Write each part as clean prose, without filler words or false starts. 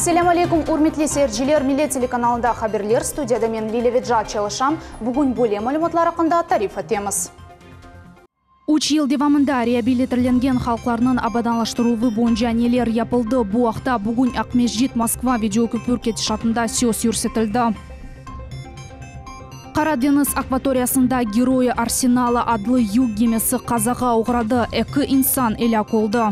Esselâmu aleyküm, ürmetli seyirciler! Millet telekanalında haberler, studiyada men Lilâ Vecat çalışam. Bugün böyle malümatlar aqqında tarif etemiz. Üç yıl devamında reabilitirlengen halqlarnıñ abadanlaştıruvı boyunca neler yapıldı, bu aqta bugün Aqmescit-Moskva videoköpür ketişatında söz yürsetildi. Qara deñiz akvatoriyasında Geroyi Arsenala adlı yük gemisi qazağa oğradı, eki insan elâk oldı.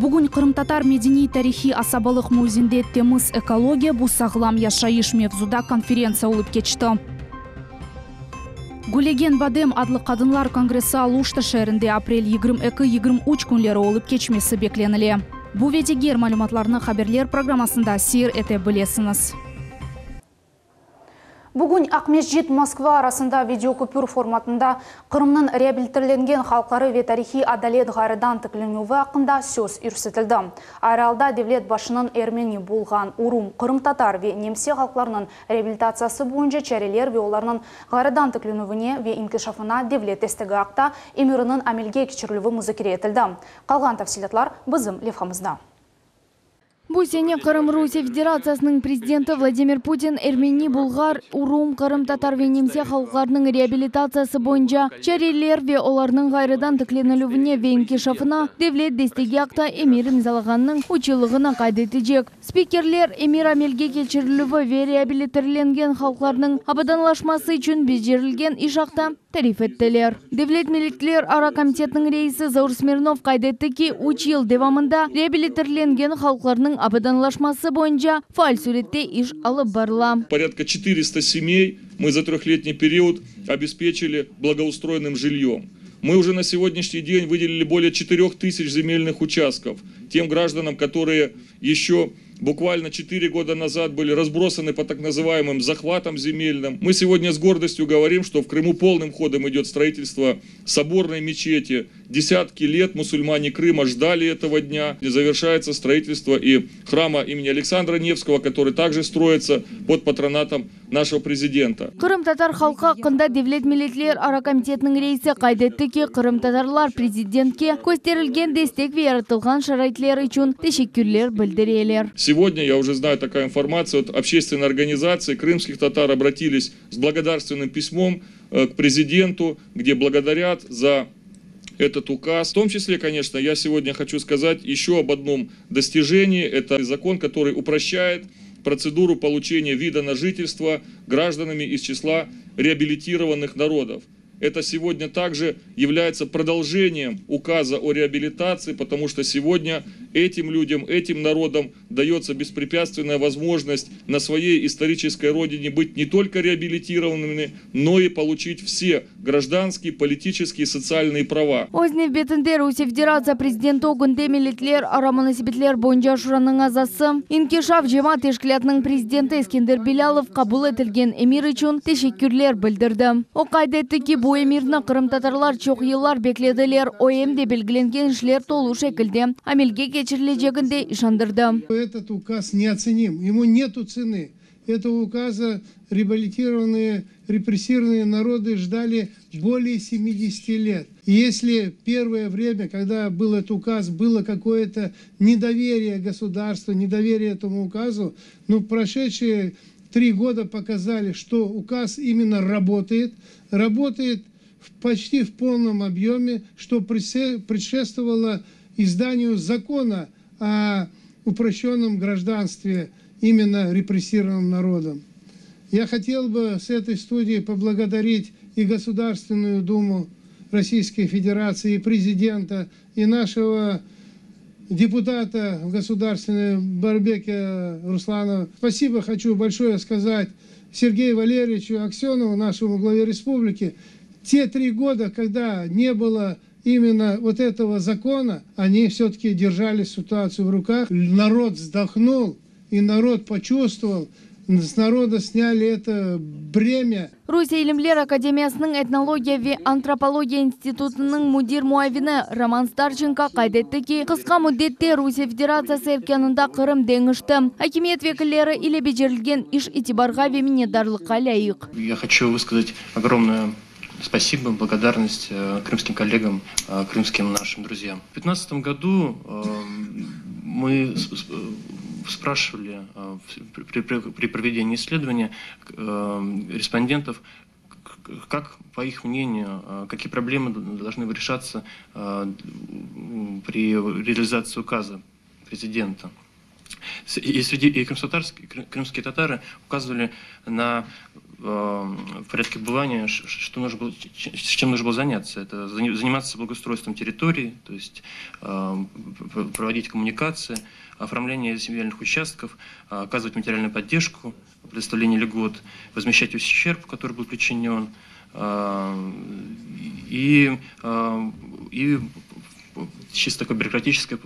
Bugün Qırımtatar medeniy-tarihiy asabalıq müzeyinde Temiz ekologiya, bu sağlam yaşayış mevzuda konferentsiya olıp keçti. Gülegen badem adlı qadınlar kongressi Aluşta şeerinde aprel 22, 23 künleri olıp keçmesi beklenile. Bu ve diger malümatlarnı haberler programmasında seyir ete bilesiñiz. Bugün Aqmescit-Moskva arasında videoköpür formatında Qırımnıñ reabilitirlengen halqları ve tarihiy adalet ğayrıdan tiklenüvi aqqında söz yürsetildi. Ayrı alda devlet başınıñ ermeni, bulğan, urum, qırımtatar ve nemse halqlarınıñ reabilitatsiyası boyunca çareler ve olarnıñ ğayrıdan tiklenüvine ve inkişafına devlet destegi aqta emiriniñ amelge keçirilüvi muzakere etildi. Qalğan tafsilâtlar bizim levhamızda. Bu sene Qırım Rusiye Federatsiyasınıñ prezidenti Vladimir Putin ermeni, bulğar, urum, qırımtatar ve nemse halqlarınıñ reabilitatsiyası boyunca çareler ve olarnıñ ğayrıdan tiklenilüvine ve inkişafına devlet destegi aqta emir imzalağanınıñ üç yıllığını qayd etecek. Spikerler emir amelge keçirilüvi ve reabilitirlengen halqlarnıñ abadanlaşması içün becerilgen iş aqta tarif ettiler. Devlet milletlerara komitetiniñ reisi Zaur Smirnov qayd etti ki, üç yıl devamında reabilitirlengen halqlarnıñ abadanlaşması boyunca faal sürette iş alıp barıla. Порядка 400 семей мы за трехлетний период обеспечили благоустроенным жильем. Мы уже на сегодняшний день выделили более 4000 земельных участков тем гражданам, которые еще буквально 4 года назад были разбросаны по так называемым захватам земельным. Мы сегодня с гордостью говорим, что в Крыму полным ходом идет строительство соборной мечети. Десятки лет мусульмане Крыма ждали этого дня. И завершается строительство и храма имени Александра Невского, который также строится под патронатом нашего президента. Qırımtatar halqı aqqında Devlet milletlerara komitetiniñ reisi qayd etti ki, qırımtatarlar prezidentke kösterilgen destek ve yaratılğan şaraitler içün teşekkürler bildireler. Сегодня, я уже знаю такая информация, от общественной организации крымских татар обратились с благодарственным письмом к президенту, где благодарят за этот указ. В том числе, конечно, я сегодня хочу сказать еще об одном достижении. Это закон, который упрощает процедуру получения вида на жительство гражданами из числа реабилитированных народов. Это сегодня также является продолжением указа о реабилитации, потому что сегодня этим людям, этим народам дается беспрепятственная возможность на своей исторической родине быть не только реабилитированными, но и получить все гражданские, политические и социальные права. Öz nevbetinde Rusiye Federatsiya prezidenti ögünde Milletlerara munasebetler boyunca Şuranıñ azası, İnkişaf cemaat teşkilâtınıñ prezidenti Eskender Bilâlov qabul etilgen emir içün teşekkürler bildirdi. O qayd etti ki, bu emirni qırımtatarlar çoq yıllar beklediler, o em de belgilengen işler tolu şekilde amelge keçirileceginde işandırdı. Этот указ неоценим, ему нету цены. Этого указа реабилитированные, репрессированные народы ждали более 70 лет. И если первое время, когда был этот указ, было какое-то недоверие государству, недоверие этому указу, но прошедшие 3 года показали, что указ именно работает, работает почти в полном объеме, что предшествовало изданию закона о упрощенном гражданстве именно репрессированным народом. Я хотел бы с этой студии поблагодарить и Государственную Думу Российской Федерации, и президента, и нашего депутата в Государственной Барбеке Руслана. Спасибо хочу большое сказать Сергею Валерьевичу Аксенову, нашему главе республики. Те 3 года, когда не было именно вот этого закона, они все-таки держали ситуацию в руках. Народ вздохнул, и народ почувствовал, с народа сняли это бремя. Rusiye İlimler Akademiyasınıñ Etnologiya ve antropologiya institutınıñ müdir muavini Roman Starçenko qayd etti ki, qısqa müddette Rusiye Federatsiyası erkânında Qırım deñişti. Akimiyet vekilleri ile becerilgen iş itibarğa ve minnetdarlıqqa lâyıq. Я хочу высказать огромное спасибо, благодарность крымским коллегам, крымским нашим друзьям. В 2015 году. Мы спрашивали при проведении исследования респондентов, как, по их мнению, какие проблемы должны решаться при реализации указа президента. И среди и крымские татары указывали на в порядке бывания, что нужно было, чем нужно было заняться. Это заниматься благоустройством территории, то есть проводить коммуникации, оформление земельных участков, оказывать материальную поддержку, предоставление льгот, возмещать ущерб, который был причинен, и, и чисто такая бюрократическая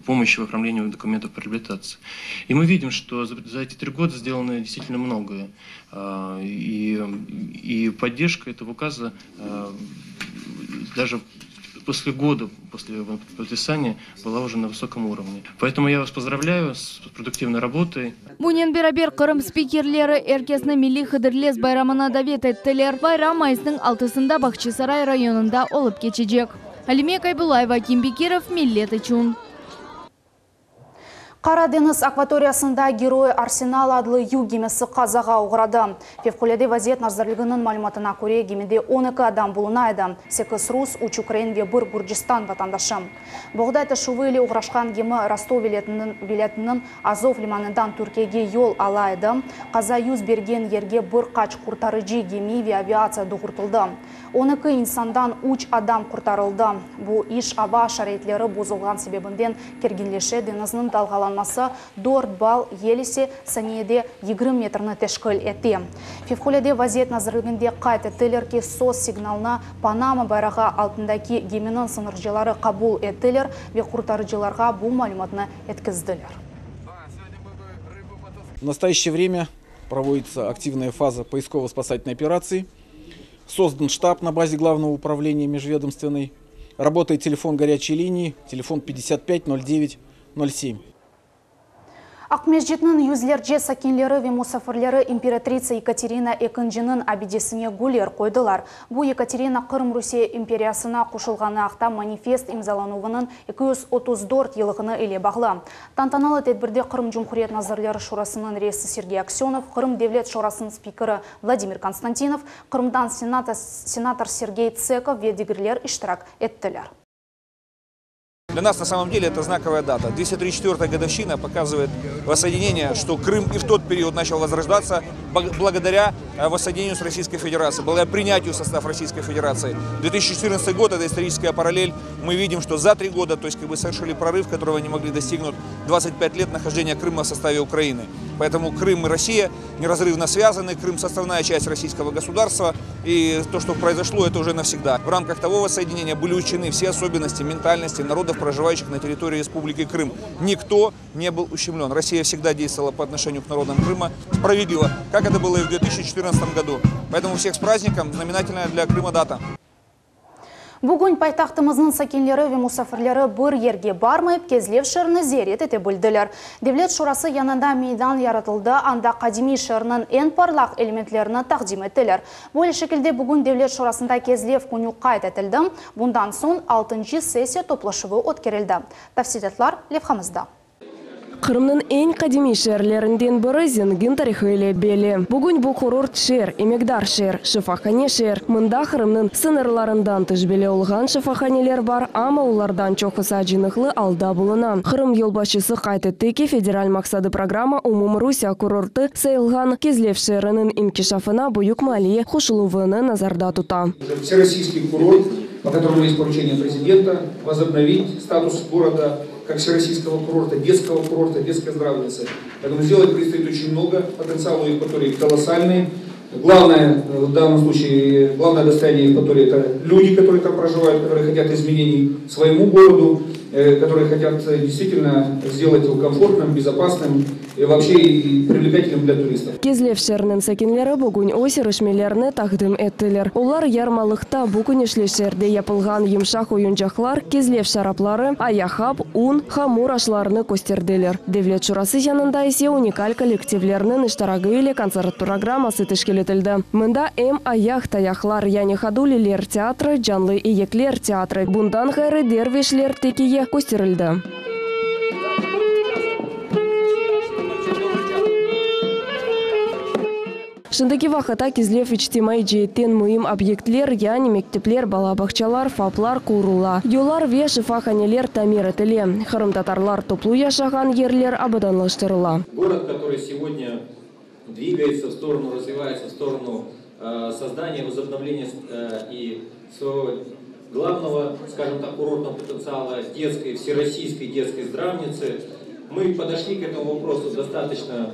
помощь в оформлении документов по реабилитации. И мы видим, что за, за эти три года сделано действительно многое. И, и поддержка этого указа даже после года, после его подписания, была уже на высоком уровне. Поэтому я вас поздравляю с продуктивной работой. Bunen beraber Qırım spikerleri er kesni milliy Hıdırlez bayramına davet ettiler. Bayram mayısnıñ altısında Bağçasaray rayonında olıp keçecek. Alime Kaybulayeva, Akim Bekirov, Millet içün. Qara deñiz akvatoriyasında Geroy Arsenal adlı yük gemisi qazağa oğradı. Fevqulâde vaziyet nazirliginiñ malümatına köre gemide 12 adam buluna edi. 8 rus, 3 ukrain ve 1 Gürcistan vatandaşı. Boğday taşuvı ile oğraşqan gemi Rostov vilâyetiniñ Azov limanından Türkiyege yol ala edi. Qaza yüz bergen yerge bir qaç qurtarıcı gemi ve aviatsiya doğrultıldı. 12 insandan 3 adam qurtarıldı. Bu iş ava şaraitleri bozulğan sebebinden kerginleşe deñizniñ dalğalanması 4 ball yel ise saniyede 20 metrni teşkil etti. Fevqulâde vaziyet nazirliginde qayd ettiler ki, SOS signalını Panama bayrağı altındaki geminiñ sıñırcıları qabul ettiler ve qurtarıcılarğa bu malümatnı yetkizdiler. В настоящее время проводится активная фаза поисково-спасательной операции. Создан штаб на базе Главного управления межведомственный. Работает телефон горячей линии, телефон 55 09 07. Aqmescitniñ yüzlerce sakinleri ve musafirleri imperatritsa Yekaterina Ekinciniñ abidesine güller qoydılar. Bu Yekaterina Qırım Rusiye imperiyasına qoşulğanı aqta manifest imzalanuvınıñ 234 yıllığını ile bağlı. Tantanalı tedbirde Qırım Cumhuriyet Nazirleri Şurasınıñ reisi Sergey Aksenov, Qırım Devlet Şurasınıñ spikeri Vladimir Konstantinov, Qırımdan senator Sergey Tsekov ve digerler iştirak ettiler. Для нас на самом деле это знаковая дата. 234-я годовщина показывает воссоединение, что Крым и в тот период начал возрождаться благодаря воссоединению с Российской Федерацией, благодаря принятию в состав Российской Федерации. 2014 год – это историческая параллель. Мы видим, что за три года, то есть как бы совершили прорыв, которого не могли достигнуть 25 лет нахождения Крыма в составе Украины. Поэтому Крым и Россия неразрывно связаны. Крым – составная часть российского государства. И то, что произошло, это уже навсегда. В рамках того воссоединения были учтены все особенности ментальности народов, проживающих на территории Республики Крым. Никто не был ущемлен. Россия всегда действовала по отношению к народам Крыма справедливо, как это было и в 2014 году. Поэтому всех с праздником, знаменательная для Крыма дата. Bugün paytahtımıznıñ sakinleri ve musafirleri bir yerge barmayıp Kezlev şeerini ziyaret ete bildiler. Devlet şurası yanında meydan yaratıldı, anda qadimiy şeerniñ eñ parlaq elementlerini taqdim ettiler. Böyle şekilde bugün Devlet şurasında Kezlev künü qayd etildi. Bundan soñ 6. sessiya toplaşuvı ötkerildi. Tafsilâtlar levhamızda. Qırımnıñ eñ qadimiy şeerlerinden biri zengin tarihı ile belli. Bugün bu kurort şeer, emekdar şeer, şifahane şeer. Mında Qırımnıñ sıñırlarından tış belli olğan şifahaneler bar, amma olardan çoqusı acınıqlı alda buluna. Qırım yolbaşçısı qayd etti ki, federal maqsadı programma umumrusiye kurortı sayılğan Kezlev şeeriniñ inkişafına büyük maliye qoşuluvını nazarda tuta. Всероссийский курорт, по которому есть поручение президента, возобновить статус города как всероссийского курорта, детского курорта, детской здравницы. Поэтому сделать предстоит очень много, потенциал у Евпатории колоссальный. Главное в данном случае, главное достояние Евпатории – это люди, которые там проживают, которые хотят изменений своему городу, которые хотят действительно сделать его комфортным, безопасным и вообще и привлекательным для туристов. Kezlev şeeriniñ sakinleri bugün öz irişmelerini taqdim ettiler. Olar yarmalıqta bu küneşli şeerde yapılğan yımşaq oyuncaqlar, Kezlev şarapları, ayaqqap, un, hamur aşlarını kösterdiler. Devlet şurası yanında ise unikal kollektivlerniñ iştiragi ile kontsert programması teşkil etildi. Mında em ayaq tayaqlar, yani hoduliler teatri, canlı iyekler teatri, bundan ğayrı dervişler tekiye kösterildi. Şimdiki vaqıtta Kezlev içtimaiy ceetten müim obyektler, yani mektepler, bala bağçalar, FAPlar qurula, yollar ve şifahaneler tamir etile, qırımtatarlar toplu yaşağan yerler abadanlaştırıla. Город, который сегодня двигается в сторону, развивается в сторону создания, возобновления и своего главного, скажем так, курортного потенциала детской, всероссийской детской здравницы. Мы подошли к этому вопросу достаточно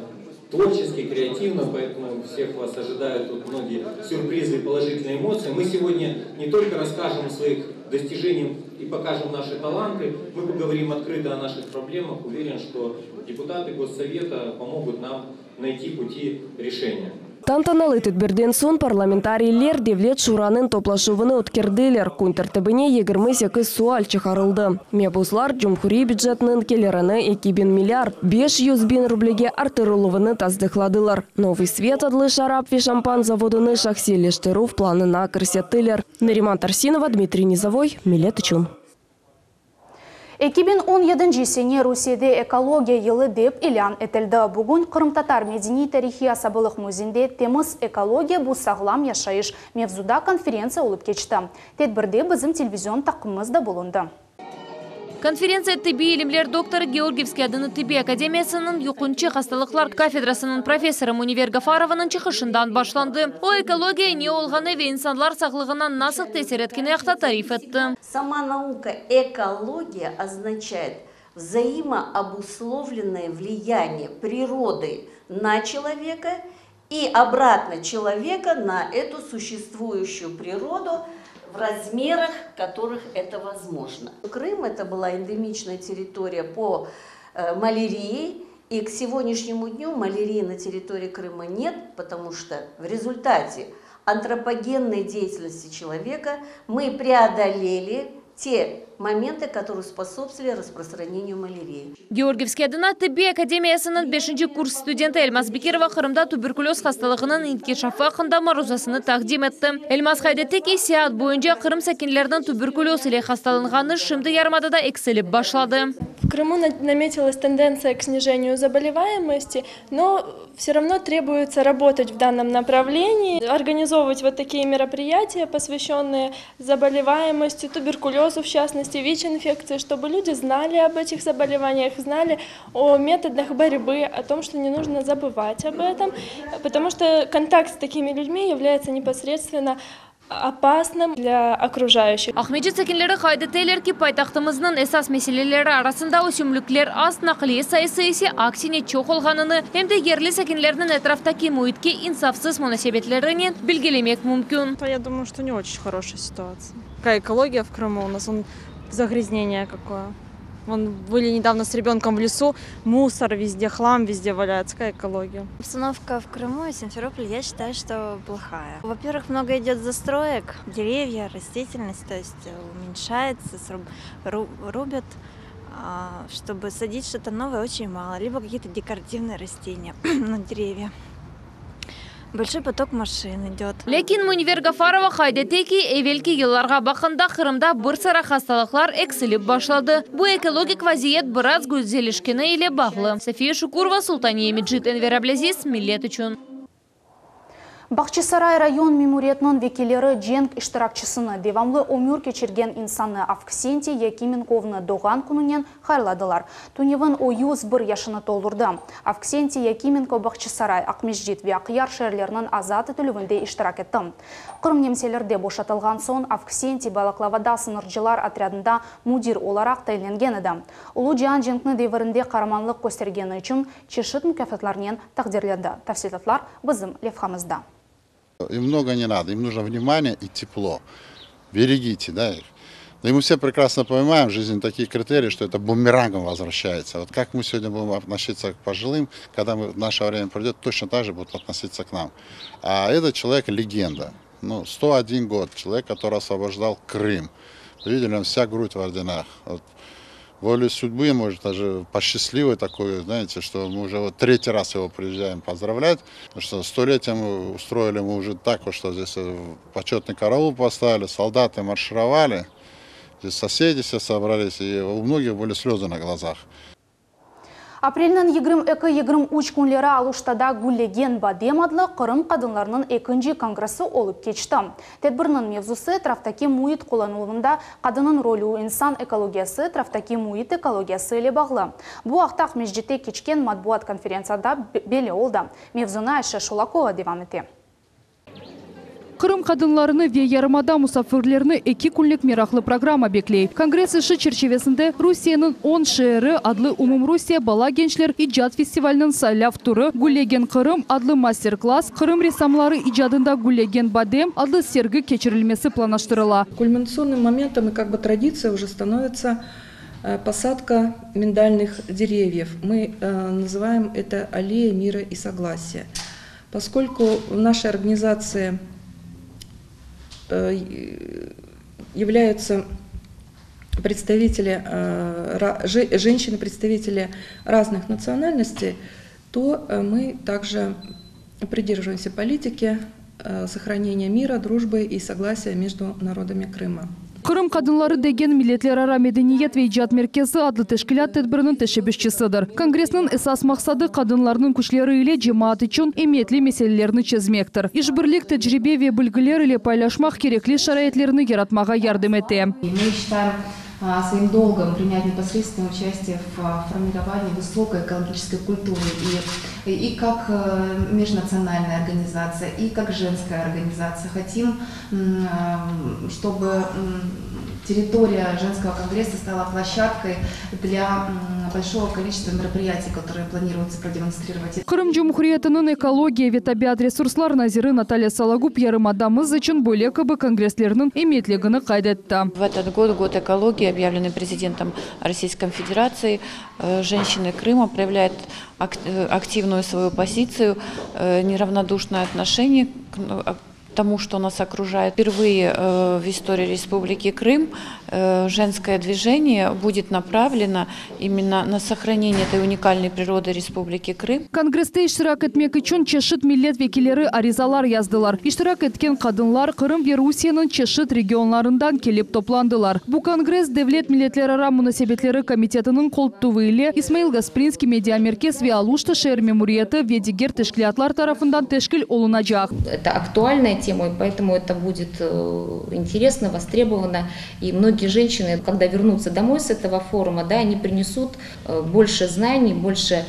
творчески, креативно, поэтому всех вас ожидают тут многие сюрпризы и положительные эмоции. Мы сегодня не только расскажем о своих достижениях и покажем наши таланты, мы поговорим открыто о наших проблемах. Уверен, что депутаты Госсовета помогут нам найти пути решения. Tantanalı tedbirden soñ parlamentariyler Devlet Şuranıñ toplaşuvını ötkerdiler. Kün tertibine 28 sual çıqarıldı. Mebuslar cumhuriy bücetniñ kelirini 2000 milliard 500 biñ rublege arttırıluvını tasdıqladılar. Novıy svet adlı şarap ve şampan zavodını şahsiyleştirüv planına kirsettiler. Nariman Tarsinova, Dmitriy Nizovoy, Millet içün. 2017 sene Rusiyede ekologiya yılı dep ilân etildi. Bugün Qırımtatar medeniy tarihiy asabalıq müzeyinde temiz ekologiya bu sağlam yaşayış mevzuda konferentsiya olıp keçti. Tedbirde bizim televizion taqımımız da bulundı. Konferentsiya tibbiy ilimler doktorı Georgiyevskiy adına Tibbiy akademiyasınıñ yuqunçlı hastalıqlar kafedrasınıñ professorı Münevver Gafarovanıñ çıqışından başlandı. O, ekologiya ne olğanı ve insanlar sağlığına nasıl tesir etkeni aqta tarif etti. Сама наука экология означает взаимообусловленное влияние природы на человека и обратно человека на эту существующую природу в размерах, которых это возможно. Крым это была эндемичная территория по малярии, и к сегодняшнему дню малярии на территории Крыма нет, потому что в результате антропогенной деятельности человека мы преодолели те моменты, которые способствовали распространению малярии. Georgiyevskiy adına Tibbiy akademiyasınıñ 5 kurs studenti Elmaz Bekirova Qırımda tuberkulöz hastalığınıñ inkişafı aqqında maruzasını taqdim etti. Elmaz qayd etti ki, seyaat boyunca Qırım sakinleriniñ tuberkulöz ile hastalanğanı şimdi yarımadada eksilip başladı. В Крыму наметилась тенденция к снижению заболеваемости, но все равно требуется работать в данном направлении, организовывать вот такие мероприятия, посвященные заболеваемости, туберкулезу, в частности, ВИЧ-инфекции, чтобы люди знали об этих заболеваниях, знали о методах борьбы, о том, что не нужно забывать об этом, потому что контакт с такими людьми является непосредственно опасным для окружающих. Aqmescit sakinleri qayd eteler ki, paytahtımıznıñ esas meseleleri arasında ösümlikler az naqliye sayısı ise aksine çoq olğanını em de yerli sakinlerniñ etraftaki müitke insafsız munasebetlerinen belgilemek mümkün. Я думаю, что не очень хорошая ситуация. Какая экология в Крыму у нас, он загрязнение какое. Вон были недавно с ребенком в лесу, мусор везде, хлам везде валяется. Какая экология? Обстановка в Крыму и Симферополе, я считаю, что плохая. Во-первых, много идет застроек, деревья, растительность, то есть уменьшается, рубят. Чтобы садить что-то новое, очень мало. Либо какие-то декоративные растения, ну, деревья. Большой поток машин идет. Lâkin Münevver Gafarova qayd etti ki, evelki yıllarğa baqqanda Qırımda bir sıra hastalıqlar eksilip başladı. Bu ekologik vaziyet biraz güzelleşkeni ile bağlı. Safiye Şukurova, Sultaniye Mecit, Enver Ablâziz, Millet içün. Bağçasaray rayon memuriyetiniñ vekilleri cenk iştirakçisini devamlı ömür keçirgen insannı Avksentiy Yakimenkovnı doğğan kününen hayırladılar. Tünevin o 101 yaşını toldurdı. Avksentiy Yakimenko Bağçasaray, Aqmescit ve Aqyar şeerleriniñ azat etilüvinde iştirak etti. Qırım nemselerden boşatılğan soñ Avksentiy Balaqlavada sıñırcılar otrâdında müdir olaraq tayinlengen edi. Ulu cian cenki devirinde qaramanlıq köstergeni içün çeşit mukâfatlarnen taqdirlendi. Tafsilâtlar bizim levhamızda. Им много не надо, им нужно внимание и тепло. Берегите, да, их. Но и мы все прекрасно понимаем, в жизни такие критерии, что это бумерангом возвращается. Вот как мы сегодня будем относиться к пожилым, когда мы, наше время придет, точно так же будут относиться к нам. А этот человек легенда. Ну, 101 год, человек, который освобождал Крым. Видели, он вся грудь в орденах. Вот. Волей судьбы, может, даже по счастливой такой, знаете, что мы уже вот третий раз его приезжаем поздравлять, потому что столетие мы устроили мы уже так вот, что здесь почетный караул поставили, солдаты маршировали, здесь соседи все собрались, и у многих были слезы на глазах. Aprelniñ 22-23 künleri Aluştada Güllegen badem adlı Qırım qadınlarınıñ ekinci kongressi olıp keçti. Tedbirniñ mevzusı, etraftaki müit qullanıluvında qadınnıñ rolü, insan ekologiyası etraftaki müit ekologiyası ile bağlı. Bu aqta Aqmescitte keçken matbuat konferentsiyada belli oldı. Mevzunı Ayşe Şulakova devam ete. Qırım qadınlarını ve yarımada musafirlerini eki künlik meraqlı programma bekley. Kongress işi çerçivesinde Rusiyeniñ on şeeri adlı Umumrusiye bala-gençler icat festivaliniñ saylav turı, Güllegen Qırım adlı master-klass, Qırım ressamları icadında Güllegen badem adlı sergi keçirilmesi planlaştırıla. Кульминационным моментом и как бы традиция уже становится посадка миндальных деревьев. Мы называем это аллея мира и согласия. Поскольку в нашей организации являются представители, женщины-представители разных национальностей, то мы также придерживаемся политики сохранения мира, дружбы и согласия между народами Крыма. Qırım qadınları degen milletlerara medeniyet ve icat merkezi adlı teşkilât tedbiriniñ teşebbüsçisidir. Kongressniñ esas maqsadı, qadınlarnıñ küçleri ile cemaat içün emiyetli meselelerni çezmektir. İşbirlik, tecribe ve bilgiler ile paylaşmaq kerekli şaraitlerni yaratmağa yardım ete. Мы считаем своим долгом принять непосредственное участие в формировании высокой экологической культуры и, и как межнациональная организация, и как женская организация. Хотим, чтобы территория женского конгресса стала площадкой для большого количества мероприятий, которые планируется продемонстрировать. Qırım Cumhuriyetiniñ ekologiya ve tabiat resurslar naziri Natalya Sologub yarımadamız içün böyle kibi kongresslerniñ emiyetligini qayd etti. В этот год, год экологии, объявленный президентом Российской Федерации, женщины Крыма проявляют активную свою позицию, неравнодушное отношение к тому, что нас окружает. Впервые в истории Республики Крым женское движение будет направлено именно на сохранение этой уникальной природы Республики Крым. Kongresste iştirak etmek içün çeşit millet vekilleri arizalar yazdılar. İştirak etken qadınlar Qırım ve Rusiyeniñ çeşit regionlarından kelip toplandılar. Bu kongress Devlet milletlerara munasebetleri komitetiniñ qoltutuvı ile İsmail Gasprinskiy mediamerkez ve Aluşta şeer memuriyeti ve diger teşkilâtlar tarafından teşkil olunacaq. Это актуальная тема, и поэтому это будет интересно, востребовано. И многие женщины, когда вернутся домой с этого форума, да, они принесут больше знаний, больше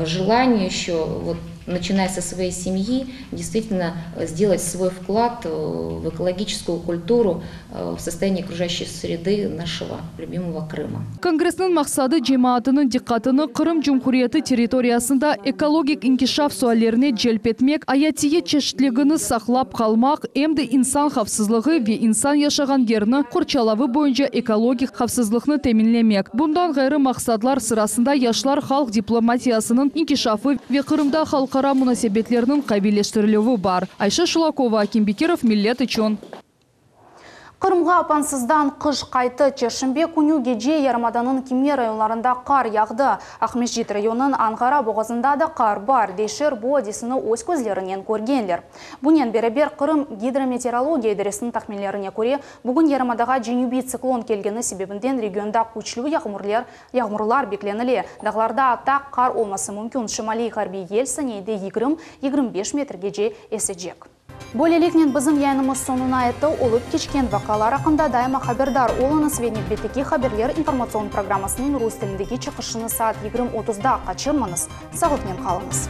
желания еще, вот, начиная со своей семьи, действительно сделать свой вклад в экологическую культуру, в состояние окружающей среды нашего любимого Крыма. Kongressniñ maqsadı cemaatınıñ diqqatını Qırım Cumhuriyeti territoriyasında ekologik inkişaf suallerine celp etmek, ayatiyet çeşitligini saqlap qalmaq, em de insan havfsızlığı ve insan yaşağan yerni qorçalavı boyunca ekologik havfsızlıqnı teminlemek. Bundan ğayrı maqsadlar sırasında yaşlar halq diplomatiyasınıñ inkişafı ve Qırımda halqara munasebetlerniñ qaviyleştirilüvi bar. Ayşe Şulakova, Akim Bekirov, Millet içün. Qırımğa apansızdan qış qayttı. Çarşenbe künü gece yarımadanıñ kimer rayonlarında qar yağdı. Aqmescit rayonınıñ Anğara boğazında da qar bar, deyşer bu adiseni öz közlerinen körgenler. Bunen beraber Qırım gidrometeorologiya idaresiniñ tahminlerine köre, bugün yarımadağa cenübiy tsiklon kelgeni sebebinden regionda küçlü yağmurler yağmurlar beklenile. Dağlarda atta qar olması mümkün. Şimaliy-ğarbiy yel saniyede 20-25 metrgece esecek. Böyleliknen bizim yayınımız soñuna yetti. Olıp keçken vaqialar aqqında daima haberdar oluñız ve nevbetteki haberler informatsion programmasınıñ rus tilindeki çıqışını saat 20.30da qaçırmañız. Sağlıqnen qalıñız.